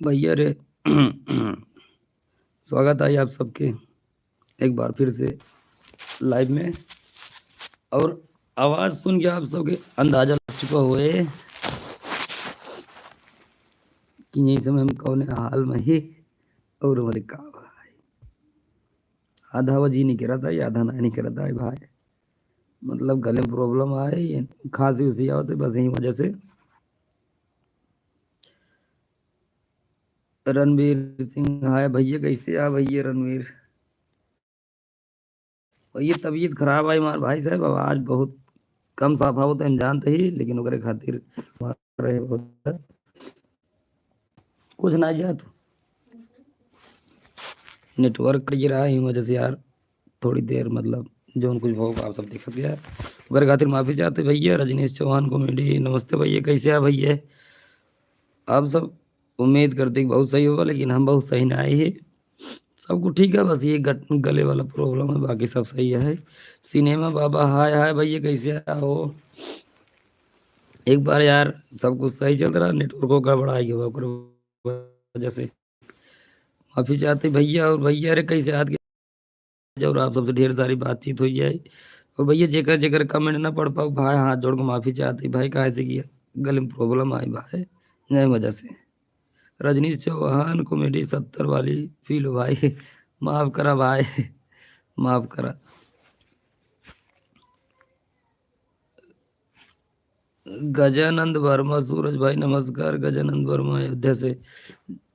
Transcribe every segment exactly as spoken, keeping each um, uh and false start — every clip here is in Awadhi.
भैया रे, स्वागत है आप सबके एक बार फिर से live में। और आवाज सुन के आप सबके अंदाजा लग चुका होए कि यही समय हम कौन हाल में ही और हमारे का भाई। आधा आवाज ही नहीं करता है, आधा ना नहीं करता है भाई, मतलब गले में problem आए, ये खांसी उसी आवत है, बस यही वजह से। रणवीर सिंह, हाय भैया, कैसे आ भैया रणवीर? भैया तबीयत खराब है हमार भाई साहब, आवाज बहुत कम साफ आवत है, हम जानते ही, लेकिन ओकरे खातिर हमार रहे बहुत कुछ ना जात। Network कट गिरा है, वजह से यार थोड़ी देर, मतलब, जौन कुछ भोग आप सब देखत गया, ओकरे खातिर माफी चाहते भैया। रजनीश चौहान comedy, नमस्ते भैया, कैसे आ भैया? आप सब उम्मीद करते कि बहुत सही होगा, लेकिन हम बहुत सही ना आए हैं। सब कुछ ठीक है, बस ये गट-, गले वाला problem है, बाकी सब सही है। सिनेमा बाबा, हाय हाय भैया, कैसे हो? एक बार यार सब कुछ सही चल रहा, network को गड़बड़ा गया, ओकर वजह से माफी चाहते भैया। और भैया रे, कैसे हाथ के, और आप सबसे ढेर सारी बातचीत हो जाए। और भैया, जेकर जेकर comment ना पढ़ पाओ भाई, हाथ जोड़ के माफी चाहते भाई, काहे से कि गले में problem आई भाई, नहीं वजह से। रजनीश चौहान comedy सत्तर वाली feel हो भाई, माफ करा भाई, माफ करा। गजानंद वर्मा, सूरज भाई नमस्कार। गजानंद वर्मा अयोध्या से।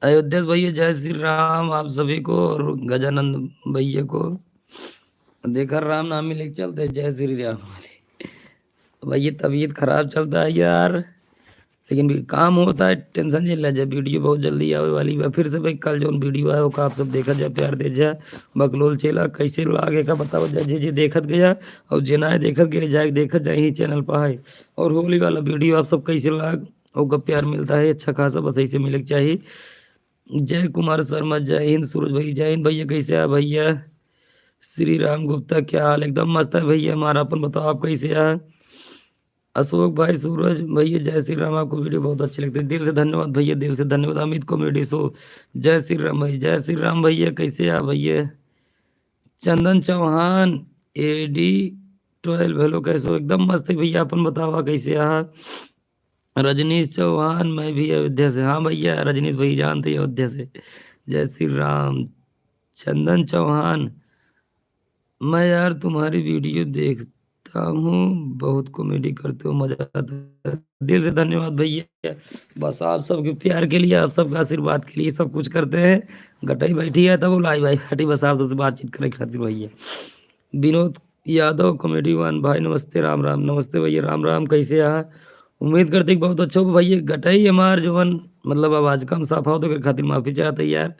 अयोध्या से भैया, जय श्री राम आप सभी को और गजानंद भैया को। देखा, राम नाम ही लेके चलते हैं, जय श्री राम। भैया तबीयत खराब चलता है यार, लेकिन भी काम होता है, tension नहीं ले जा। Video बहुत जल्दी आवे वाली बा। फिर से भाई कल जौन video आए ओका आप सब देखा जा, प्यार दे जा। बकलोल चेला कैसे लागे का बताओ जा, जे जे देखत गया और जे ना देखत गया जाके देखत जा, यही channel पर है। और होली वाला video आप सब कैसे लाग, ओका प्यार मिलता है अच्छा खासा, बस ऐसे मिले के चाहिए। जय कुमार शर्मा, जय हिंद। सूरज भाई, जय हिंद भैया, कैसे आ भैया? श्री राम गुप्ता, क्या हाल? एकदम मस्त है भैया हमारा, अपन बताओ आप कैसे आ? अशोक भाई, सूरज भैया, जय श्री राम। आपको video बहुत अच्छी लगती है, दिल से धन्यवाद भैया, दिल से धन्यवाद। अमित comedy show, जय श्री राम भाई, जय श्री राम भैया, कैसे आ भैया? चंदन चौहान, AD twelve, hello, कैसे हो? एकदम मस्त है भैया, अपन बतावा कैसे आ? रजनीश चौहान, मैं भी अयोध्या से। हाँ भैया, रजनीश भैया जानते ही अयोध्या से। जय श्री राम। चंदन चौहान, मैं यार तुम्हारी video देखता हूँ, बहुत comedy करते हो, मजा आता है। दिल से धन्यवाद भैया, बस आप सबके प्यार के लिए, आप सबका आशीर्वाद के लिए सब कुछ करते हैं। गटई बैठी है तब वो लाई भाई बैठी, बस आप सबसे बातचीत करे खातिर भैया। विनोद यादव comedy one भाई, नमस्ते, राम राम। नमस्ते भैया, राम राम, कैसे आ? उम्मीद करते कि बहुत अच्छा हो भैया। गटई हमार जवन, मतलब, आवाज कम साफ हो तो ओकर खातिर माफी चाहते यार।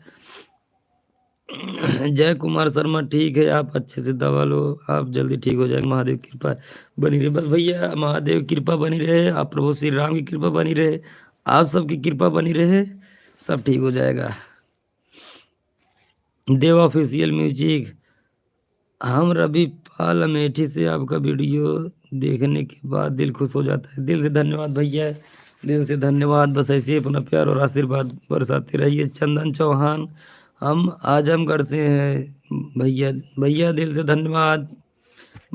जय कुमार शर्मा, ठीक है, आप अच्छे से दवा लो, आप जल्दी ठीक हो जाएंगे, महादेव कृपा बनी रहे। बस भैया, महादेव कृपा बनी रहे, आप प्रभु श्री राम की कृपा बनी रहे, आप सबकी कृपा बनी रहे, सब ठीक हो जाएगा। देवा Official Music, हम रवि पाल अमेठी से। आपका video देखने के बाद दिल खुश हो जाता है। दिल से धन्यवाद भैया, दिल से धन्यवाद। बस ऐसे ही अपना प्यार और आशीर्वाद बरसाते रहिए। चंदन चौहान, हम आजमगढ़ से हैं भैया। भैया दिल से धन्यवाद,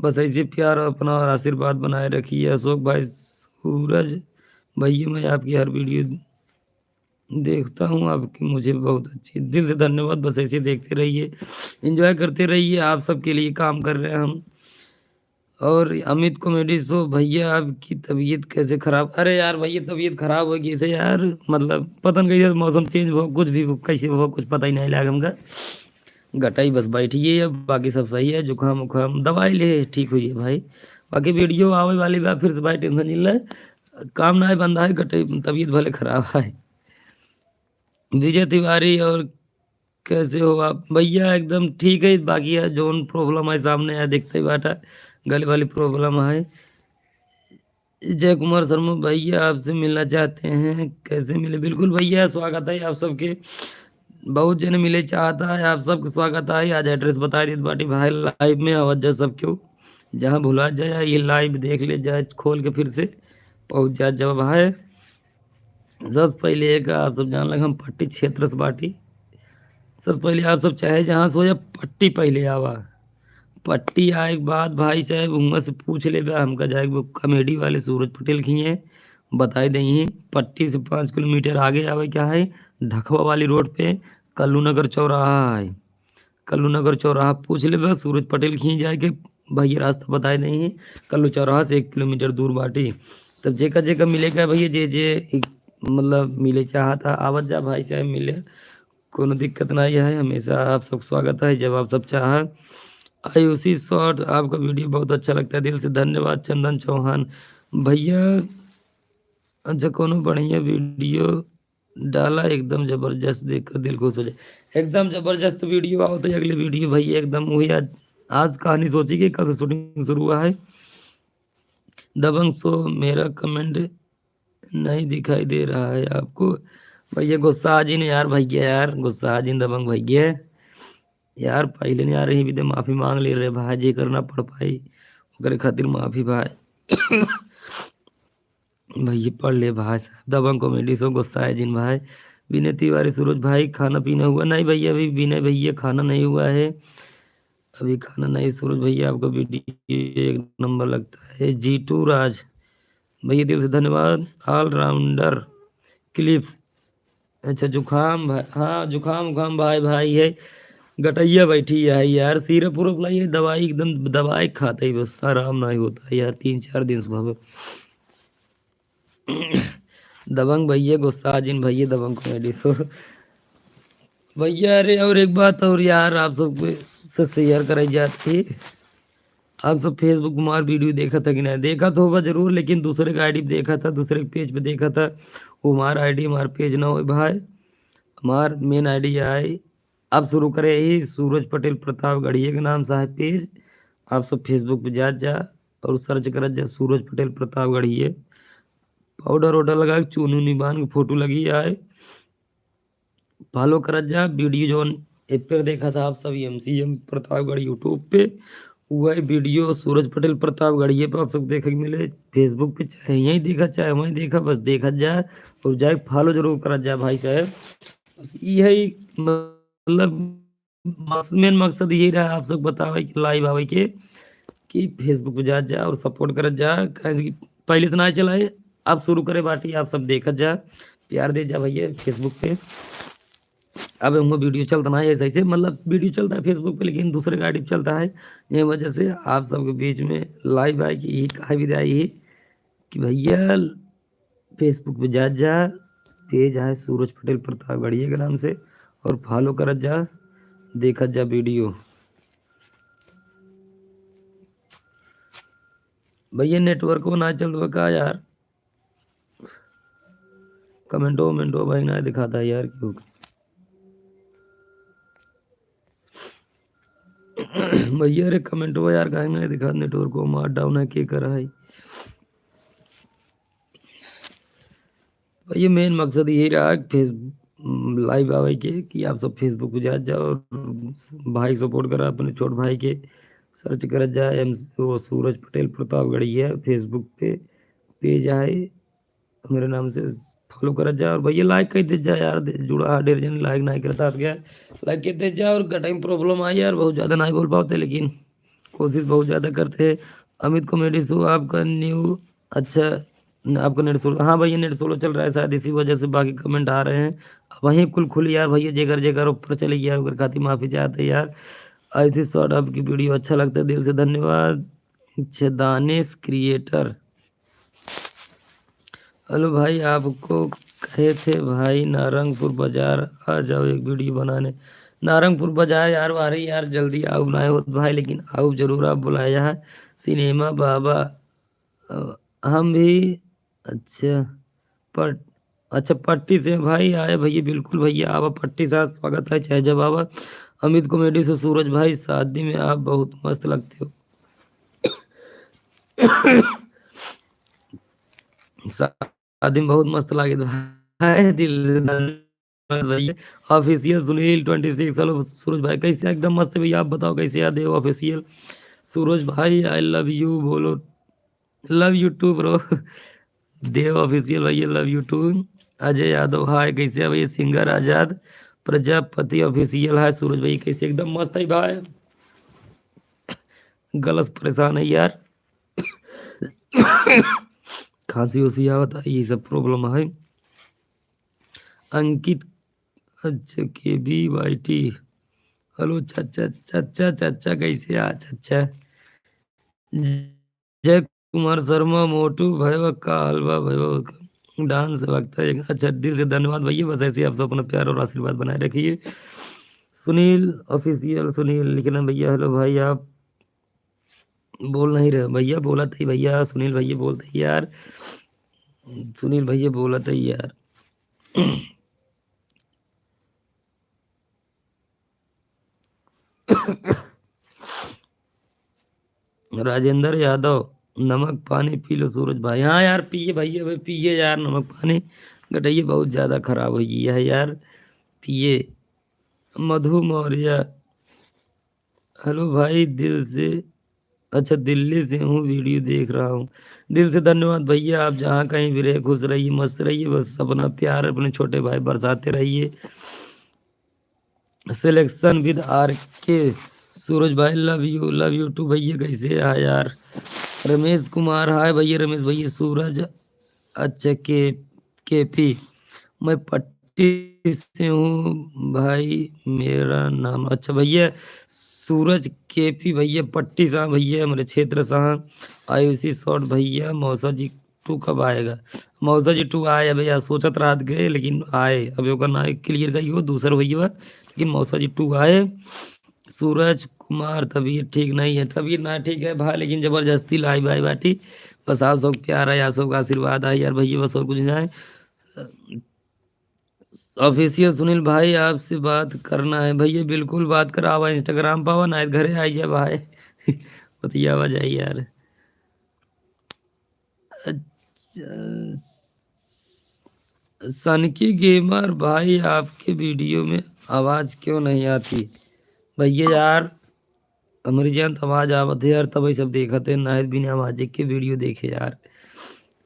बस ऐसे प्यार अपना और आशीर्वाद बनाए रखिए। अशोक भाई, सूरज भैया, मैं आपकी हर video देखता हूँ आपकी, मुझे बहुत अच्छी, दिल से धन्यवाद। बस ऐसे देखते रहिए, enjoy करते रहिए, आप सबके लिए काम कर रहे हैं हम। और अमित comedy show, भैया आपकी तबीयत कैसे खराब? अरे यार भैया, तबीयत खराब होगी इसे यार, मतलब पता नहीं कैसे मौसम change हो, कुछ भी हो, कैसे हो, कुछ पता ही नहीं लगा हमका। गटाई बस बैठी है, अब बाकी सब सही है, जुकाम उखाम दवाई ले ठीक हुई है भाई। बाकी video आवे वाली बा, फिर से भाई tension नहीं ले, काम ना है बंदा है, गटाई तबीयत भले खराब है। विजय तिवारी, और कैसे हो आप भैया? एकदम ठीक है, बाकी है जौन problem है सामने है, देखते ही बाटा गले वाली problem है। जय कुमार शर्मा भैया, आपसे मिलना चाहते हैं, कैसे मिले? बिल्कुल भैया, स्वागत है आप सबके, बहुत जने मिले चाहता है, आप सबके स्वागत है। आज address बता देत बाटी भाई, live में आवत जा सब क्यों, जहाँ भुला जाए ये live देख ले जाए खोल के, फिर से पहुँच जात जाओ भाई। सबसे पहिले एक आप सब जान लग हम पट्टी क्षेत्र से बाटी। सबसे पहिले आप सब चाहे जहाँ से हो या पट्टी पहिले आवा। पट्टी आए के बाद भाई साहब हुआं से पूछ लेबे, हमका जाए के बा comedy वाले सूरज पटेल खिए, बताई देइहीं। पट्टी से पाँच किलोमीटर आगे आवे क्या है, ढखवा वाली रोड पे कल्लू नगर चौराहा है। कल्लू नगर चौराहा पूछ लेबे, सूरज पटेल खिए जाए के भैया रास्ता बताई देइहीं। कल्लू चौराहा से एक किलोमीटर दूर बाटी। तब जेका जेका मिले का भैया, जे जे एक, मतलब मिले चाहता आवत जा भाई साहब मिले, कोनो दिक्कत नहीं है। हमेशा आप सब स्वागत है जब आप सब चाह। आयुषी शॉर्ट, आपका वीडियो बहुत अच्छा लगता है, दिल से धन्यवाद। चंदन चौहान भैया, अच्छा कोनो बढ़िया वीडियो डाला, एकदम जबरदस्त, देखकर दिल खुश हो जाए। एकदम जबरदस्त वीडियो आवत है, अगले वीडियो भैया एकदम वही। आज, आज कहानी सोची कि कल से शूटिंग शुरू हुआ है। दबंग शो, मेरा कमेंट नहीं दिखाई दे रहा है आपको। भैया गुस्सा आ जिन यार, भैया यार गुस्सा आ जिन दबंग भैया। यार पहले नहीं आ रही भी तो माफी मांग ले रहे भाई, जेकर ना पढ़ पाई ओकरे खातिर माफी भाई। भैया पढ़ ले भाई साहब, दबंग कॉमेडी शो, गुस्सा है जिन भाई। विनय तिवारी, सूरज भाई खाना पीना हुआ? नहीं भैया, अभी विनय भैया खाना नहीं हुआ है, अभी खाना नहीं। सूरज भैया आपका वीडियो एक नंबर लगता है। जीटू राज भैया दिल से धन्यवाद। ऑलराउंडर क्लिप्स, अच्छा जुकाम भाई, हाँ जुकाम उकाम भाई, भाई है गटैया बैठी है यार, सिरप उरप लाइए, दवाई एकदम दवाई खाते ही बस आराम नहीं होता है यार, तीन चार दिन से भावे। दबंग भैया गुस्सा जिन भैया दबंग कॉमेडी शो। भैया अरे और एक बात और यार आप सबके से शेयर कराई जाती, आप सब फेसबुक हमार वीडियो देखा था कि नहीं? देखा तो होगा जरूर, लेकिन दूसरे के आईडी पे देखा था, दूसरे के पेज पे देखा था, वो हमार आईडी हमार पेज ना हो भाई, हमार मेन आईडी आए। अब शुरू करे ही सूरज पटेल प्रतापगढ़िए के नाम से है पेज, आप सब फेसबुक पे जात जा और सर्च करत जा सूरज पटेल प्रतापगढ़िए। पाउडर वाउडर लगा के चुनी उनी बांध के फोटो लगी आए, फॉलो करत जा। वीडियो जौन एप पे देखा था आप सब एम सी एम प्रतापगढ़ यूट्यूब पे, वही वीडियो सूरज पटेल प्रतापगढ़िए पे आप सब देखे के मिले। फेसबुक पे चाहे यहीं देखा चाहे वहीं देखा, बस देखत जा और जाए फॉलो जरूर करत जा भाई साहब। बस यही मतलब मकस-, मेन मकसद यही रहा आप सब बतावे के, लाइव आवे के कि फेसबुक पे जात जा और सपोर्ट करत जा, काहे कि पहले से ना चलाए, अब शुरू करे बाटी, आप सब देखत जा, प्यार दे जा भैया फेसबुक पे। अब हम वीडियो चलता ना है ऐसे ऐसे, मतलब वीडियो चलता है फेसबुक पे लेकिन दूसरे का आईडी पे चलता है, ये वजह से आप सबके बीच में लाइव आए कि यही कहा भी आई है कि भैया फेसबुक पे जात जा, पेज है सूरज पटेल प्रतापगढ़िए के नाम से, और फॉलो करत जा, देखत जा वीडियो। भैया नेटवर्क वो ना चलत बा का यार? कमेंटो वमेंटो भाई ना दिखाता है यार, क्यों? भैया रे कमेंटो यार काहे ना दिखा, नेटवर्क वो मार डाउन है, के कर है? भैया मेन मकसद यही रहा फेस-, लाइव आवे के कि आप सब फेसबुक पे जात जाओ और भाई सपोर्ट करा, अपने छोट भाई के सर्च करत जा, एम, वो सूरज पटेल प्रतापगढ़िया फेसबुक पे पेज आए, मेरे नाम से फॉलो करत जा। और भैया लाइक कर देत जा यार, दे-, जुड़ा हा ढेर जन लाइक नहीं करता आप क्या, लाइक कर देत जा। और गटाई में प्रॉब्लम आई यार, बहुत ज़्यादा नहीं बोल पाते, लेकिन कोशिश बहुत ज़्यादा करते हैं। अमित कॉमेडी शो आपका न्यू, अच्छा, न-, आपका नेट स्लो, हाँ भैया नेट स्लो चल रहा है शायद, इसी वजह से बाकी कमेंट आ रहे हैं। अब वहीं कुल खुली यार भैया, जेकर जेकर ऊपर चली गया ओकर खातिर माफ़ी चाहते हैं यार। ऐसे शॉर्ट आपकी वीडियो अच्छा लगता है, दिल से धन्यवाद। अच्छा, दानिश क्रिएटर, हेलो भाई, आपको कहे थे भाई नारंगपुर बाजार आ जाओ एक वीडियो बनाने। नारंगपुर बाजार यार, अरे यार जल्दी आउब नाय होत भाई, लेकिन आउब जरूर, आप बुलाया है सिनेमा बाबा। अ, हम भी, अच्छा, पट-, अच्छा पट्टी से भाई आए भैया, बिल्कुल भैया आवा पट्टी से, स्वागत है चाहे जब आवा। अमित कॉमेडी से सूरज भाई शादी में आप बहुत मस्त लगते हो। शादी में बहुत मस्त लागे भाई, दिल से धन्यवाद भैया। ऑफिशियल सुनील ट्वेंटी सिक्स, हेलो सूरज भाई कैसे? एकदम मस्त भैया, आप बताओ कैसे है देव ऑफिशियल? सूरज भाई आई लव यू बोलो, लव यू टू ब्रो। देव ऑफिशियल भैया लव यू टू। अजय यादव, हाय, कैसे है भैया? सिंगर आजाद प्रजापति ऑफिशियल, हाय सूरज भाई, कैसे? एकदम मस्त है भाई। गलस परेशान है यार, खांसी उसी आवत है, ये सब प्रॉब्लम है। अंकित, अच्छा, के बी वाई टी, हेलो चाचा, चाचा, चाचा, कैसे आ चाचा? जय कुमार शर्मा, मोटू भैया, का हाल बा भैया? डांस लगता है, अच्छा, दिल से धन्यवाद भैया, बस ऐसे ही आप सब अपना प्यार और आशीर्वाद बनाए रखिए। सुनील ऑफिशियल, सुनील लिखना भैया, हेलो भाई, आप बोल नहीं रहे भैया, बोलत ही भैया, सुनील भैया बोलत ही यार, सुनील भैया बोलत ही यार। राजेंद्र यादव, नमक पानी पी लो सूरज भाई। हाँ यार, पिए भैया, भाई पिए यार, नमक पानी गटइया बहुत ज्यादा खराब होइ गई है यार, पिए। मधु मौर्य, हेलो भाई, दिल से, अच्छा, दिल्ली से हूँ, वीडियो देख रहा हूँ। दिल से धन्यवाद भैया, आप जहाँ कहीं भी रहे, खुश रहिए, मस्त रहिए, बस अपना प्यार अपने छोटे भाई बरसाते रहिए। Selection with आर के, सूरज भाई, love you, love you too भैया, कैसे है यार? रमेश कुमार, हाय भैया, रमेश भैया, सूरज, अच्छा, के, के पी, मैं पट्टी से हूँ भाई, मेरा नाम, अच्छा भैया, सूरज के पी भैया, पट्टी से हाँ भैया, हमारे क्षेत्र से हाँ, आयुषी शॉर्ट भैया, मौसा जी टू कब आएगा? मौसा जी टू आए, अबे यार, सोचत रात गए, लेकिन आए। अबे ओकर ना क्लियर कही हो, दूसर होई बा, लेकिन मौसा जी टू आए। सूरज कुमार, तबीयत ठीक नहीं है। तबीयत ना ठीक है भाई, लेकिन जबरदस्ती लाई भाई बाटी। बस आप सब प्यार है, आप सबका आशीर्वाद है यार भैया, बस और कुछ ना है। ऑफिशियल सुनील भाई, आपसे बात करना है भैया। बिल्कुल बात करावा, Instagram पर आवा, ना घरे आइए भाई। बतियावा जाए यार। अच्छा, सनकी गेमर भाई, आपके वीडियो में आवाज क्यों नहीं आती? भैया यार, हमरी जान तो आवाज आवत है यार, तबही सब देखत है, नाहीं बिना आवाज के वीडियो देखे यार।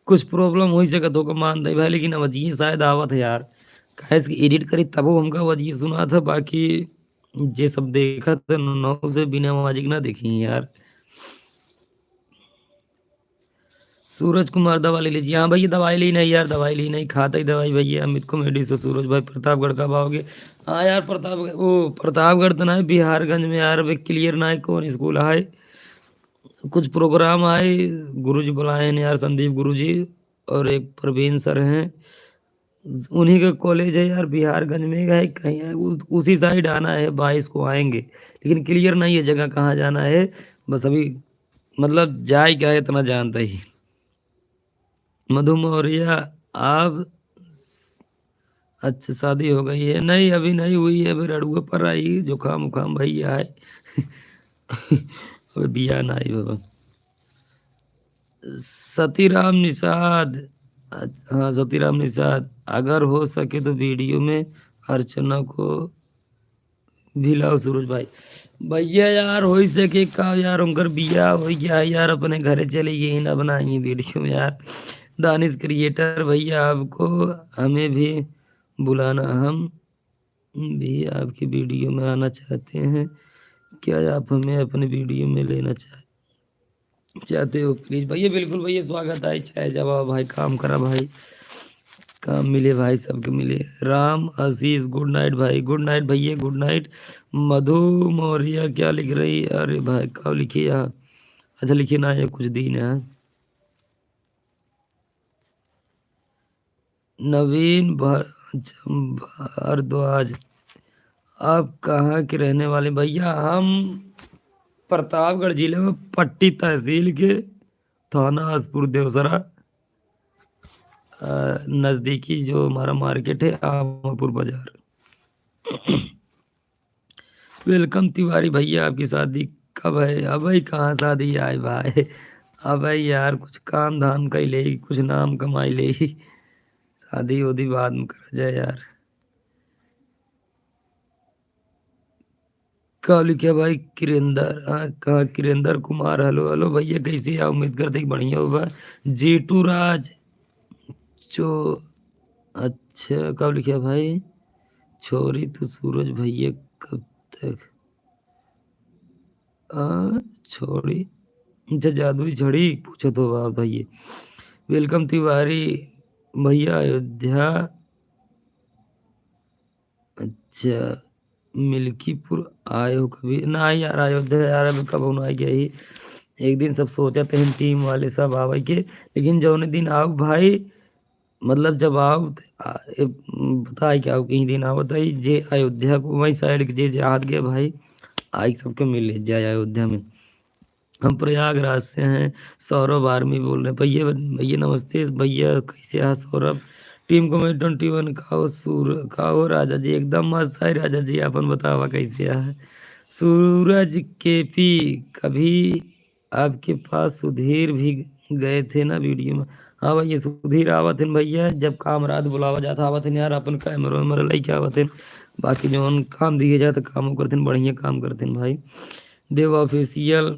कुछ प्रॉब्लम हो सकत होगा, मान दे भाई, लेकिन आवाज ये शायद आवत है यार। काहे से कि एडिट करी तबो हमका आवाज ये सुना था, बाकी जे सब देखत है, नौ से बिना आवाज के ना देखी यार। सूरज कुमार दवा ले लीजिए। हाँ भैया, दवाई ली नहीं यार, दवाई ली नहीं, खाता ही दवाई भैया। अमित कॉमेडी से सूरज भाई, प्रतापगढ़ कब आओगे? हाँ यार, प्रतापगढ़, वो प्रतापगढ़ तो ना है, बिहारगंज में यार, अबे क्लियर ना है कौन स्कूल है। कुछ प्रोग्राम आए, गुरुजी बुलाए हैं यार, संदीप गुरुजी और एक प्रवीण सर हैं, उन्हीं का कॉलेज है यार, बिहारगंज में है कहीं, उ-, उसी साइड आना है, बाईस को आएंगे, लेकिन क्लियर नहीं है जगह कहाँ जाना है। बस अभी मतलब जाए क्या है, इतना जानता ही। मधु मौर्य, आप, अच्छा, शादी हो गई है? नहीं, अभी नहीं हुई है, अभी रड़ुए पर आई, जुकाम उखाम भैया है। अबे बिया ना आई बाबा। सतीराम निषाद, हाँ, सतीराम निषाद, अगर हो सके तो वीडियो में अर्चना को भी लाओ सूरज भाई। भैया यार, हो सके का यार, उनकर बिया हो गया है यार, अपने घरे चले गई, ना बनाएंगे वीडियो में यार। दानिश क्रिएटर भैया, आपको हमें भी बुलाना, हम भी आपकी वीडियो में आना चाहते हैं, क्या आप हमें अपनी वीडियो में लेना चाह-, चाहते हो? प्लीज भैया, बिल्कुल भैया, स्वागत है, चाहे जब आओ भाई, काम करा भाई, काम मिले भाई, सबके मिले। राम आशीष, गुड नाइट भाई, गुड नाइट भैया, गुड नाइट। मधु मौर्य क्या लिख रही? अरे भाई, का लिखी यहाँ? अच्छा, लिखी ना, ये कुछ दिन है। नवीन भर-, अच्छा, भारद्वाज, आप कहाँ के रहने वाले? भैया, हम प्रतापगढ़ जिले में पट्टी तहसील के, थाना हसपुर देवसरा, अ, नजदीकी जो हमारा मार्केट है, आमापुर बाजार। वेलकम तिवारी भैया, आपकी शादी कब है? अबे कहाँ शादी आए भाई, अबे यार, कुछ काम धाम कइ ले, कुछ नाम कमाई ले, शादी उदी बाद में करा जाए यार। का लिखे भाई? किरेंदर, हाँ, कहाँ किरेंदर कुमार? हेलो, हेलो भैया, कैसे है? उम्मीद करते कि बढ़िया होगा। जीटू राज, जो अच्छा, कब लिखा भाई? छोरी तू सूरज भैया कब तक? आ, छोरी, अच्छा, जादुई झड़ी पूछत हो बाप भैया। Welcome तिवारी भैया अयोध्या। अच्छा, मिल्कीपुर आए हो कभी? ना यार, अयोध्या यार, अभी कबो ना गया ही। एक दिन सब सोचत हैं team वाले सब आवे के, लेकिन जौने दिन आओ भाई, मतलब जब आओ त, आ, ए, बताए क्या हो, कहीं दिन आवत है जे अयोध्या को वही side के जे, जे हाथ गए भाई, आई सबके मिले जाए अयोध्या में। हम प्रयागराज से हैं, सौरभ आर्मी बोल रहे हैं। भैया, भैया नमस्ते। भैया कैसे है Saurabh? Team Commander twenty one का हो सूर-, का हो राजा जी? एकदम मस्त है राजा जी, अपन बतावा कैसे है? सूरज केपी, कभी आपके पास सुधीर भी गए थे ना video में? हाँ भैया, सुधीर आवत हैं भैया, जब काम रहा तो बुलावा जाता, आवत हैं यार, अपन camera वैमरा लेके आवत हैं। बाकी जौन काम दिए जाता, काम वो करते हैं, बढ़िया काम करते हैं भाई। देव Official,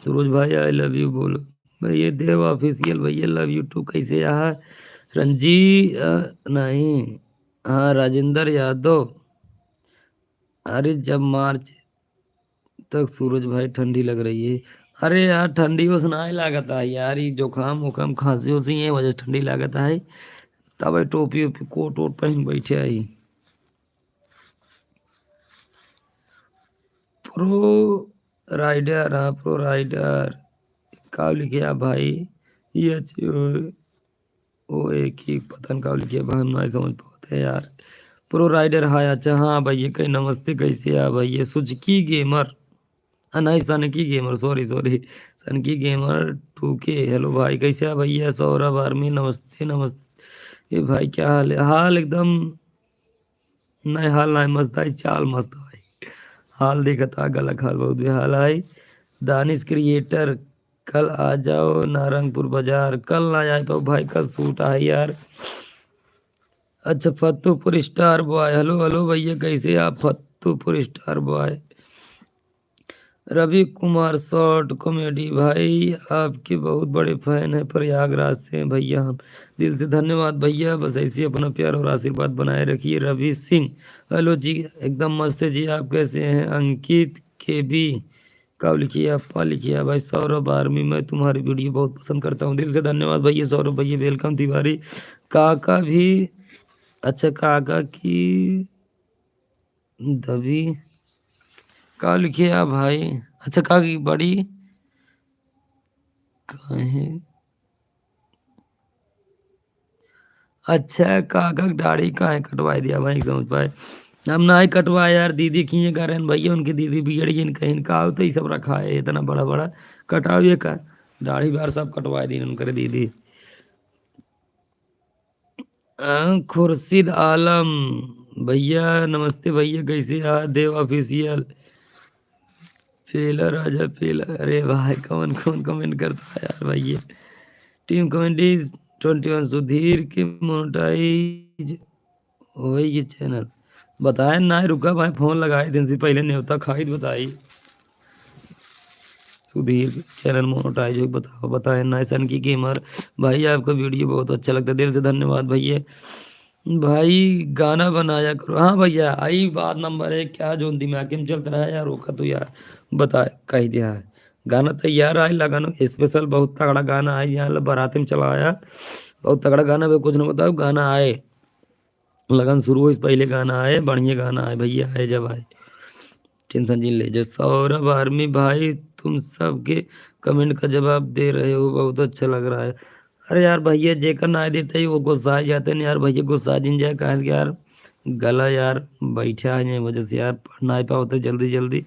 सूरज भाई, I love you बोलो। भैया देव Official, भैया love you too, कैसे यहाँ? रंजी, अ, नहीं, हाँ, राजेंद्र यादव। अरे, जब मार्च तक सूरज भाई ठंडी लग रही है। अरे यार, ठंडी ओस नाहीं लागत है यार, ई जुकाम उकाम, खांसी उसी है, वजह से ठंडी लागत है। तब टोपी ओपी, कोट वोट पहन बैठे आई। Pro Rider, हाँ, Pro Rider। का लिखे आप भाई? ये अच्छी, ओ, ओ, एक ही पता न का लिखे भाई, हम नहीं समझ पाते यार। Pro Rider, हाँ, अच्छा, हाँ भैया, कहीं नमस्ते, कैसे आप भैया? सुजुकी Gamer, आ, नहीं, सनकी Gamer, sorry, sorry, सनकी Gamer two K, hello भाई, कैसे आप भैया? सौरभ आर्मी, नमस्ते, नमस्ते। ए भाई, क्या हाल है? हाल एकदम नहीं, हाल नहीं मस्त आई, चाल मस्त आई। हाल देखत आ, गलत हाल बहुत बेहाल आई। दानिश Creator, कल आ जाओ नारंगपुर बाजार। कल ना आ पाओ भाई, कल shoot है यार। अच्छा, Fattupur Star Boy, hello, hello भैया, कैसे आप? Fattupur Star Boy। Ravi Kumar Short Comedy, भाई आपके बहुत बड़े fan हैं, प्रयागराज से हैं भैया हम। दिल से धन्यवाद भैया, बस ऐसे ही अपना प्यार और आशीर्वाद बनाए रखिए। रवि सिंह, hello जी, एकदम मस्त है जी, आप कैसे हैं? अंकित केबी, का लिखिए, अपा लिखिए भाई। सौरभ आर्मी, मैं तुम्हारी video बहुत पसंद करता हूँ। दिल से धन्यवाद भैया सौरभ भैया। Welcome तिवारी। काका भी, अच्छा, काका की दबी, का लिखे आ भाई? अच्छा, का की बड़ी, काहे? अच्छा, काका की दाढ़ी काहे कटवाई दिया भाई, समझ पाए? हम ना ही कटवाए यार, दीदी किए करें भैया, उनकी दीदी बिगड़ गई, कहीं का हो तो ये सब रखा है इतना बड़ा बड़ा, कटाओ ये का? दाढ़ी बार सब कटवाए दी उनकर दीदी। अ, खुर्शीद आलम, भैया नमस्ते भैया, कैसे आ? देव Official, पेला राजा पेला, अरे भाई, कौन कौन comment करता है यार भाई ये? Team Comedy twenty one, Sudhir के monetize होई ये channel? बताए ना, रुका भाई, phone लगाए दिन से पहले नेवता खाई तो बताई। सुधीर channel monetize हो, बताओ, बताए ना। सनकी Gamer, भाई आपका video बहुत अच्छा लगता है, दिल से धन्यवाद भैया। भाई गाना बनाया करो। हाँ भैया, आई बात number एक, क्या जो दिमाग में चलता रहा यार, रोका तो यार, बता, कह दिया है। गाना तैयार आए, लगन special बहुत तगड़ा गाना आए, यहाँ बारात में चला आया, बहुत तगड़ा गाना, भाई कुछ ना बताओ, गाना आए। लगन शुरू हो, इस पहले गाना आए, बढ़िया गाना आए भैया, आए जब आए, tension जिन ले। जो सौरभ आर्मी भाई, तुम सबके comment का जवाब दे रहे हो, बहुत अच्छा लग रहा है। अरे यार भैया, जेकर ना देते ही वो गुस्सा जाते हैं यार भैया, गुस्सा जिन जाए, काहे कि यार गला यार बैठा है, ये वजह से यार पढ़ ना पावते जल्दी जल्दी।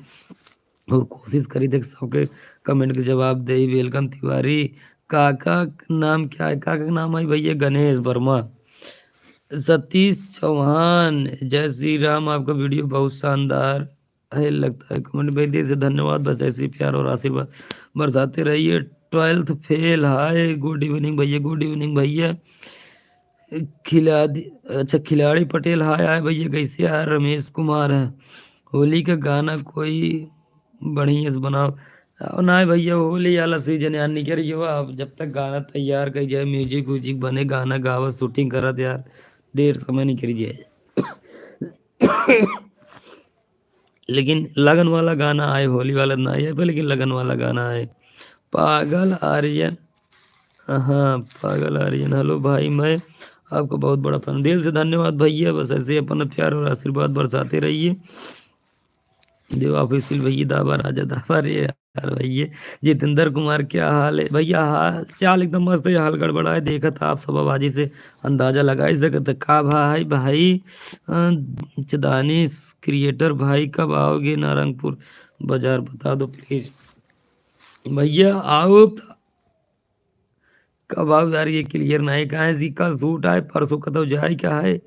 और कोशिश करी थे सबके comment के जवाब दे। Welcome तिवारी। काका का नाम क्या है? काका का नाम है भैया गणेश वर्मा। सतीश चौहान, जय श्री राम, आपका video बहुत शानदार है लगता है। Comment भेजने से धन्यवाद, बस ऐसे ही प्यार और आशीर्वाद बरसाते रहिए। Twelfth fail, hi, good evening भैया, good evening भैया। खिलाड़ी, अच्छा, खिलाड़ी पटेल, hi, hi भैया, कैसे हैं? रमेश कुमार है। होली का गाना कोई बढ़िया से बनाओ। अब ना भैया, होली वाला सीजन यार निकल गयो। अब जब तक गाना तैयार करी जाए, म्यूजिक व्यूजिक बने, गाना गावत, शूटिंग करत यार, ढेर समय निकल जाए। लेकिन लगन वाला गाना आए, होली वाला ना आए, पर लेकिन लगन वाला गाना आए। पागल आर्यन, हाँ, पागल आर्यन, हेलो भाई, मैं आपका बहुत बड़ा फैन। दिल से धन्यवाद भैया, बस ऐसे ही अपना प्यार और आशीर्वाद बरसाते रहिए। देवा ऑफिशियल भैया, दाबा राजा दाबा रे यार भैया। जितेंद्र कुमार, क्या हाल है भैया? हाल चाल एकदम मस्त है, हाल गड़बड़ा है। देखत आप सब आवाजी से अंदाजा लगाई सकत है। का भा है भाई, अ, चदानी क्रिएटर भाई, कब आओगे नारंगपुर बाजार, बता दो प्लीज। भैया आओ त-, कब आओ यार, ये क्लियर ना है, कहाँ है जी? कल शूट आए, परसों कतौ जाए, क्या है? अ,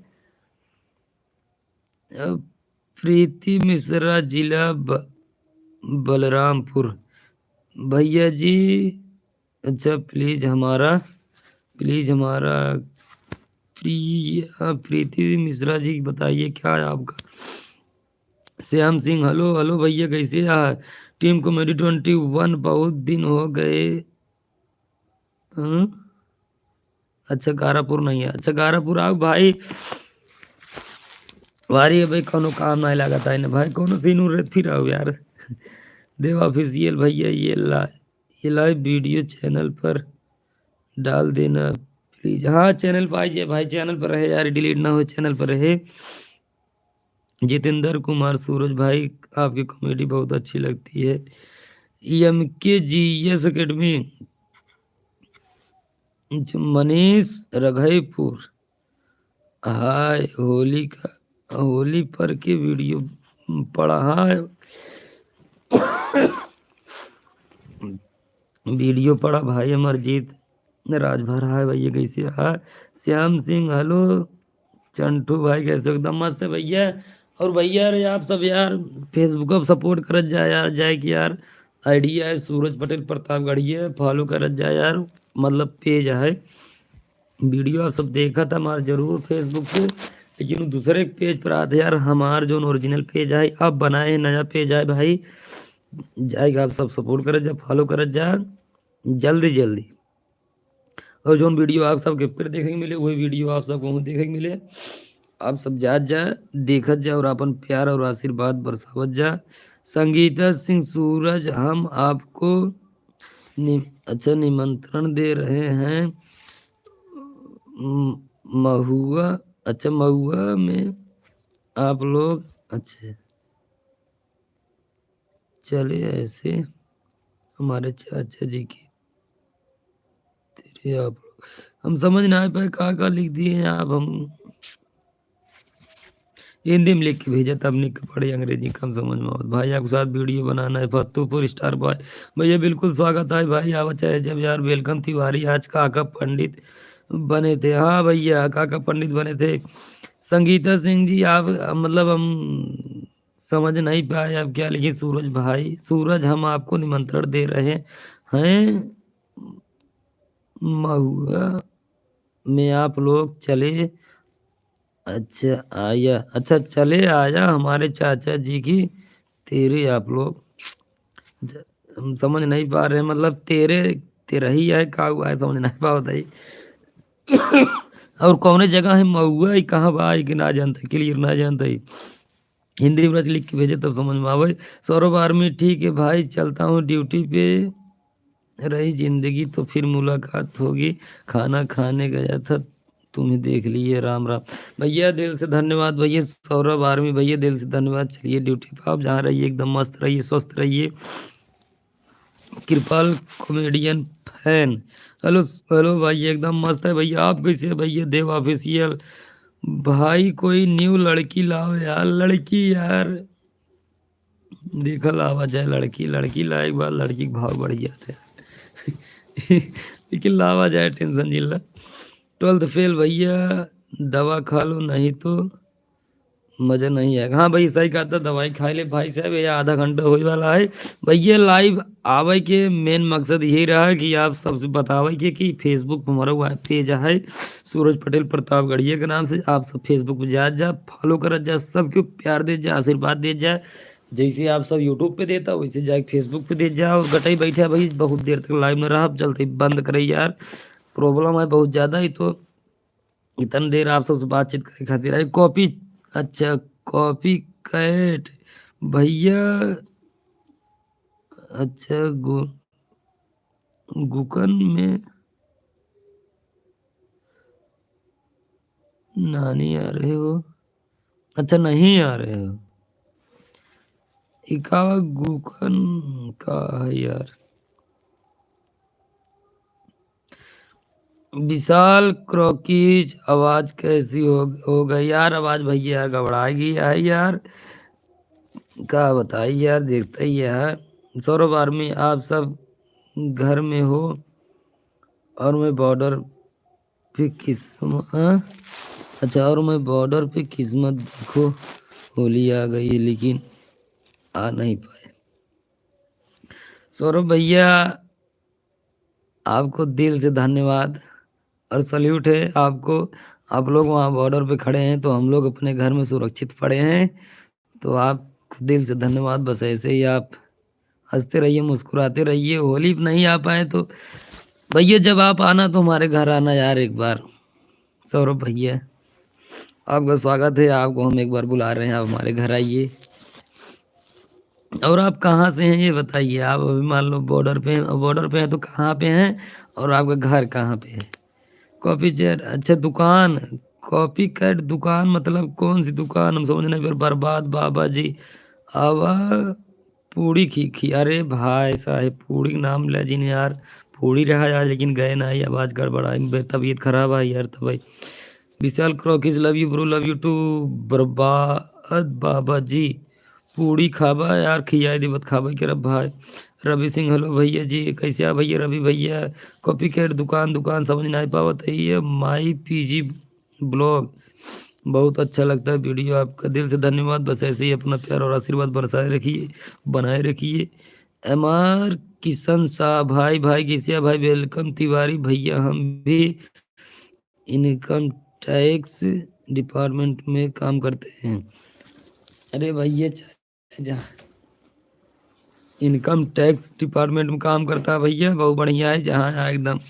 प्रीति मिश्रा, जिला ब-, बलरामपुर। भैया जी, अच्छा, प्लीज हमारा, प्लीज हमारा प्रिय, अ, प्रीति मिश्रा जी, बताइए क्या है आपका? श्याम सिंह, हेलो, हेलो भैया, कैसे है? टीम कॉमेडी ट्वेंटी वन, बहुत दिन हो गए। हम्म? अच्छा, गारापुर नहीं है। अच्छा, गारापुर आओ भाई। वारी है भाई, कौनो काम नहीं लागत है ना भाई, कौनो सीन उन रहत फिर आओ यार। देवा ऑफिशियल भैया, ये ला-, ये लाइव वीडियो चैनल पर डाल देना प्लीज। हाँ, चैनल पर आ जाए भाई, चैनल पर रहे यार, डिलीट ना हो, चैनल पर रहे। जितेंद्र कुमार सूरज भाई, आपकी कॉमेडी बहुत अच्छी लगती है। एम के जी एस एकेडमी, मनीष रघईपुर, हाय, होली का, होली पर के वीडियो पड़ा है। वीडियो पड़ा भाई अमरजीत राजभर, हाय भैया, कैसे? हाय श्याम सिंह, हेलो चंटू भाई, कैसे हो? एकदम मस्त है भैया। और भैया रे, आप सब यार Facebook पर सपोर्ट करत जा यार, जाए कि यार आईडी है सूरज पटेल प्रतापगढ़ी है, फॉलो करत जा यार, मतलब पेज है। वीडियो आप सब देखत हमार जरूर Facebook पे, लेकिन उ दूसरे पेज पर आते यार, हमार जौन ओरिजिनल पेज है, अब बनाए हैं नया पेज है भाई, जाएगा, आप सब सपोर्ट करत जा, फॉलो करत जा, जल्दी जल्दी। और जौन वीडियो आप सबके फिर देखे के मिले, वही वीडियो आप सबको वहीं देखे के मिले। आप सब जात जा, देखत जा और अपन प्यार और आशीर्वाद बरसावत जा। संगीता सिंह सूरज, हम आपको नि-, अच्छा, निमंत्रण दे रहे हैं म-, महुआ, अच्छा, महुआ में आप लोग, अच्छा, चले ऐसे हमारे चाचा जी की तेरे आप लोग। हम समझ ना पाए का का लिख दिए हैं आप, हम हिंदी में लिख के भेजे, तब निक पढ़े, अंग्रेजी कम समझ में आवत। भाई, आपके साथ वीडियो बनाना है, फतूपुर स्टार बॉय। भैया, बिल्कुल स्वागत है भाई, आवा चाहे जब यार, वेलकम तिवारी। आज काका पंडित बने थे। हाँ भैया, काका पंडित बने थे। संगीता सिंह जी, आप, मतलब, हम समझ नहीं पाए आप क्या लिखे। सूरज भाई, सूरज, हम आपको निमंत्रण दे रहे हैं महुआ में, आप लोग चले, अच्छा, आया, अच्छा, चले आया हमारे चाचा जी की तेरे आप लोग। ज-, हम समझ नहीं पा रहे, मतलब, तेरे, तेरा ही है, का हुआ है, समझ नहीं पावत है। और कौने जगह है महुआ, ई कहाँ बा, ई के ना जानते, क्लियर ना जानते। हिंदी में लिख के भेजे, तब समझ में आवे। सौरभ आर्मी, ठीक है भाई, चलता हूँ ड्यूटी पे, रही जिंदगी तो फिर मुलाकात होगी, खाना खाने गया था, तुम्हें देख लिए, राम राम। भैया, दिल से धन्यवाद भैया, सौरभ आर्मी भैया, दिल से धन्यवाद। चलिए ड्यूटी पे आप जहाँ रहिए, एकदम मस्त रहिए, स्वस्थ रहिए। कृपाल कॉमेडियन फैन, हेलो, हेलो भाई, एकदम मस्त है भैया, आप कैसे हैं भैया? देव ऑफिशियल, भाई, कोई न्यू लड़की लाओ यार, लड़की यार, देखा लावा जाए लड़की, लड़की लाए के बाद लड़की के भाव बढ़ जाते हैं। लेकिन लावा जाए, टेंशन जिला। ट्वेल्थ फेल भैया, दवा खा लो, नहीं तो मजा नहीं आएगा। हाँ भाई, सही कहा था, दवाई खाए ले भाई साहब, ये आधा घंटा होए वाला है। भैया, लाइव आवे के मेन मकसद यही रहा कि आप सबसे बतावे के कि Facebook पर हमारा हुआ पेज है सूरज पटेल प्रतापगढ़िया के नाम से। आप सब Facebook पर जा, जा फॉलो करत जा, सबके प्यार दे जा, आशीर्वाद दे जा। जैसे आप सब YouTube पे देता, वैसे जाके Facebook पे दे जाओ। और गटई बैठा भाई, बहुत देर तक live में रहा, अब चलते बंद करे यार, problem है बहुत ज्यादा ही। तो इतन देर आप सबसे बातचीत करे खातिर आई। Copy, अच्छा, Copycat भैया, अच्छा, गु-, गुकन में नानी आ रहे हो? अच्छा, नहीं आ रहे हो। इकावा गुकन का है यार? विशाल क्रॉकीज, आवाज कैसी हो, हो गई यार? आवाज भैया गबड़ा गई है यार, का बताई यार, देखते ही है। सौरभ आर्मी, आप सब घर में हो और मैं बॉर्डर पे किस्म-, हाँ? अच्छा, और मैं बॉर्डर पे किस्मत देखो, होली आ गई है, लेकिन आ नहीं पाए। सौरभ भैया, आपको दिल से धन्यवाद और salute है आपको। आप लोग वहाँ बॉर्डर पे खड़े हैं, तो हम लोग अपने घर में सुरक्षित पड़े हैं। तो आपको दिल से धन्यवाद। बस ऐसे ही आप हंसते रहिए, मुस्कुराते रहिए। होली पे नहीं आ पाए तो भैया, जब आप आना तो हमारे घर आना यार एक बार। सौरभ भैया, आपका स्वागत है, आपको हम एक बार बुला रहे हैं, आप हमारे घर आइए। और आप कहाँ से हैं ये बताइए। आप अभी मान लो बॉर्डर पे हैं, बॉर्डर पे हैं तो कहाँ पे हैं और आपका घर कहाँ पे है? Copycat, अच्छा दुकान, Copycat दुकान मतलब कौन सी दुकान, हम समझ नहीं पर। बर्बाद बाबा जी, आवा पूड़ी खी, खी, अरे भाई साहब, पूड़ी के नाम ले जिन यार, पूड़ी रहा यार, लेकिन गए ना, आवाज गड़बड़ा, तबीयत खराब है यार, तब भाई। विशाल क्रॉकीज, love you bro, love you too। बर्बाद बाबा जी, पूड़ी खाबा यार, खियाई देबत खाबे करब भाई। रवि सिंह, hello भैया जी, कैसे आ भैया रवि भैया? Copycat दुकान, दुकान समझ नहीं पावत है ये। My PG vlog, बहुत अच्छा लगता है video आपका, दिल से धन्यवाद। बस ऐसे ही अपना प्यार और आशीर्वाद बनाए रखिए, बनाए रखिए। एम आर किशन शाह, भाई, भाई, कैसे आ भाई? Welcome तिवारी भैया, हम भी income tax department में काम करते हैं। अरे भैया, चाहे जहाँ income tax department में काम करता है भैया, बहुत बढ़िया है, जहाँ यहाँ एकदम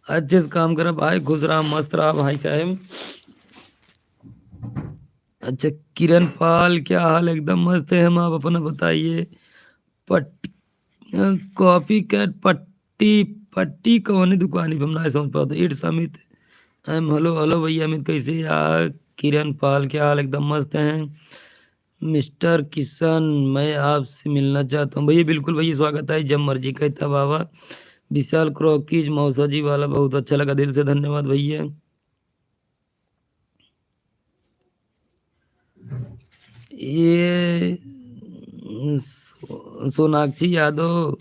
अच्छे से काम करा भाई, खुश रहा, मस्त रहा भाई साहब। अच्छा, किरण पाल, क्या हाल? एकदम मस्त है हम, आप अपना बताइए। पट-, अ, Copycat पट्टी, पट्टी कौनी दुकानी पे हम ना समझ पाते। It's अमित, I'm hello, hello भैया अमित, कैसे यार? किरण पाल, क्या हाल? एकदम मस्त हैं। मिस्टर किशन, मैं आपसे मिलना चाहता हूँ। भैया बिल्कुल भैया, स्वागत है, जब मर्जी कहता बाबा। विशाल क्रॉकीज मौसा जी वाला बहुत अच्छा लगा, दिल से धन्यवाद भैया। ये सो-, सोनाक्षी यादव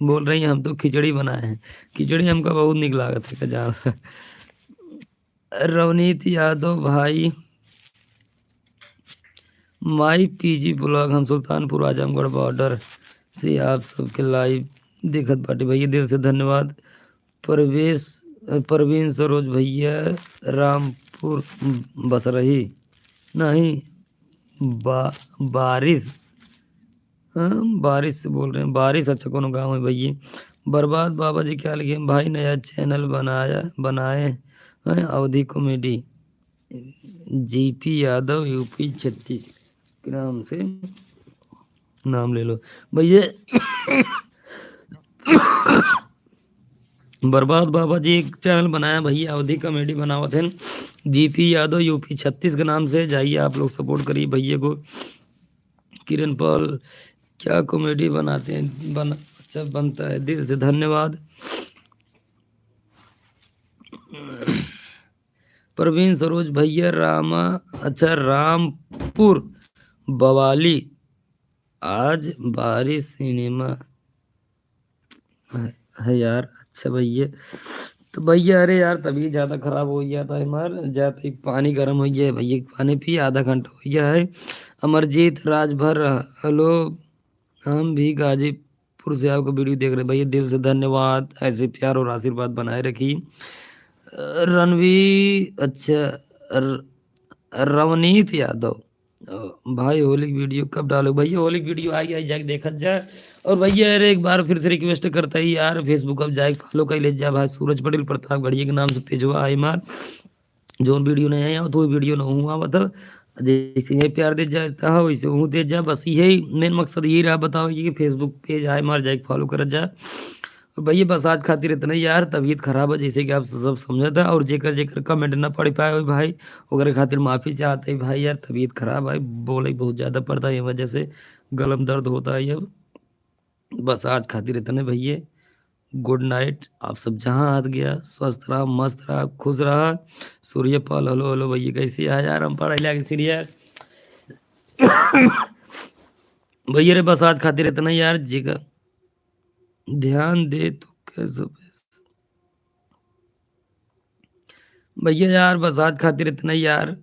बोल रही हैं, हम तो खिचड़ी बनाए हैं। खिचड़ी हमका बहुत निक लागत है, का जान। रवनीत यादव भाई, My PG vlog, हम सुल्तानपुर आजमगढ़ बॉर्डर से आप सबके live देखत बाटी भैया, दिल से धन्यवाद। परवेश, परवीन सरोज भैया, रामपुर बसरही, नहीं, बा-, बारिश, हाँ, बारिश से बोल रहे हैं, बारिश, अच्छा, कोनो गाँव है भैया। बर्बाद बाबा जी क्या लिखे हैं? भाई, नया channel बनाया, बनाए हैं, अवधी comedy, जीपी यादव, यूपी छत्तीस के नाम से नाम ले लो भैया। बर्बाद बाबा जी एक channel बनाया भैया, अवधी comedy बनावत हैं, जीपी यादव, यूपी छत्तीस के नाम से। जाइए आप लोग, support करिए भैया को। किरण पाल, क्या comedy बनाते हैं, बन-, अच्छा बनता है, दिल से धन्यवाद। प्रवीण सरोज भैया, रामा, अच्छा, रामपुर बवाली, आज बारिश सिनेमा है, है यार। अच्छा भैया, तो भैया, अरे यार, तबीयत ज्यादा खराब हो गया था हमार, ज्यादा ही पानी गर्म हो गया है भैया, पानी पिए, आधा घंटा हो गया है। अमरजीत राजभर, hello, हम भी गाजीपुर से आपका video देख रहे भैया, दिल से धन्यवाद, ऐसे प्यार और आशीर्वाद बनाए रखिए। रणवी, अच्छा, र-, रवनीत यादव, अ, भाई होली की वीडियो कब डालो? भैया होली की वीडियो आई, आई जाके देखत जा। और भैया यार एक बार फिर से रिक्वेस्ट करता ही यार, Facebook अब जाके फॉलो कर ले जा भाई, सूरज पटेल प्रतापगढ़िया के नाम से पेजवा आई मार। जौन वीडियो नहीं आया तो वीडियो न हुआ बता, जैसे ये प्यार दे जाता है वैसे हूँ दे जा। बस यही मेन मकसद यही रहा बताओ कि Facebook पेज आए मार जाके फॉलो कर जा। और भैया बस आज खातिर इतना ही यार, तबीयत खराब है जैसे कि आप सब समझा था। और जेकर जेकर कमेंट ना पढ़ पाए हो भाई, ओकरे खातिर माफी चाहते हैं भाई यार, तबीयत खराब है, बोले बहुत ज़्यादा पड़ता है ये वजह से गलम दर्द होता है। अब बस आज खातिर इतने भैया, गुड नाइट। आप सब जहाँ हाथ गया स्वस्थ रहा, मस्त रहा, खुश रहा। सूर्य पाल हेलो हेलो भैया कैसे है यार, हम पढ़ाई लागे सीरियल भैया रे। बस आज खातिर इतना यार, जेकर ध्यान दे तो कैसे भैया यार बस आज खातिर इतना ही यार,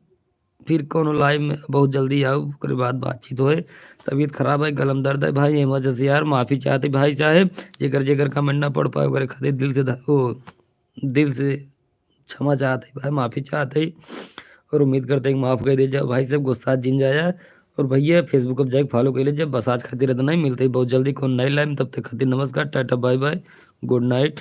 फिर कोनो लाइव में बहुत जल्दी आओ, ओकरे बाद बातचीत होए। तबीयत खराब है, गलम दर्द है भाई, इमरजेंसी यार, माफी चाहते भाई साहब, जेकर जेकर कमेंट ना पढ़ पाए ओकरे खातिर दिल से ध- ओ, दिल से क्षमा चाहते भाई, माफी चाहते। और उम्मीद करते हैं कि माफ कर दे जाओ भाई साहब, गुस्सा जिन जाया। और भैया Facebook अब जाके फॉलो कर ले जब। बस आज खातिर इतना ही, मिलते ही बहुत जल्दी कौन नए लाइव में, तब तक खातिर नमस्कार, tata, bye bye, good night.